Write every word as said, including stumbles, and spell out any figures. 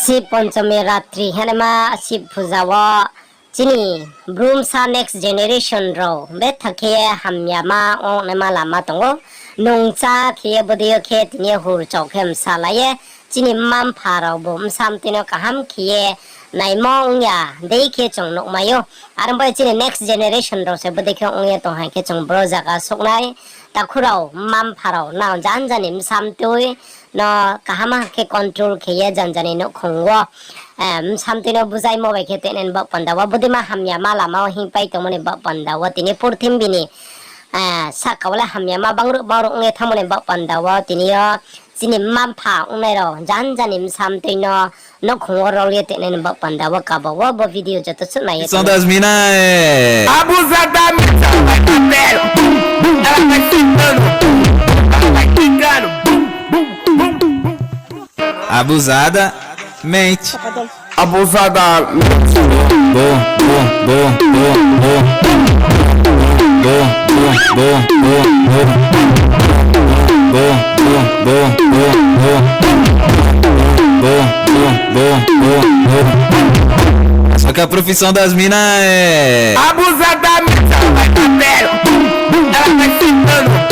Shib Ponchomi Ratri hingnaima Shib Puja wo chini Bru bsa next generation rao betha khe hamyama ongnaima lama tong ou. Nungcha khe ye bodei yo khe tini yo hur chao khe bsalai ye chini mma-mpha raobu bsa mtoi no kaham khe ye naimo ong ya dei khe chung nuhmai ou. Are ong bai chini next generation rao se bodei khe ong ye tong hai khe chung bro zaga souhnai. Takhu rao, mma-mpha rao, nang janja ni bsa mtoi no kaham khe control khe ye janja ni nouhkhong wo bsa mtoi no buzaimo bai khe toinai ni baoh panda wo, bodeima hamyama lama wo hingpai tongmo ni baoh panda wo, tini purthimbi ni sahka wo le hamyama bangruh bangruh ong ye thanngmo ni baoh panda wo tini yo chini mma-mpha ongnai rao janja ni bsa mtoi no nouhkhong wo rol ye toinai ni baoh panda wo kaba wo bo video joto suh nai ye tong. Abuzada, Mate. Abuzada, Mate. Só que a profissão das minas é Abuzada, Mate.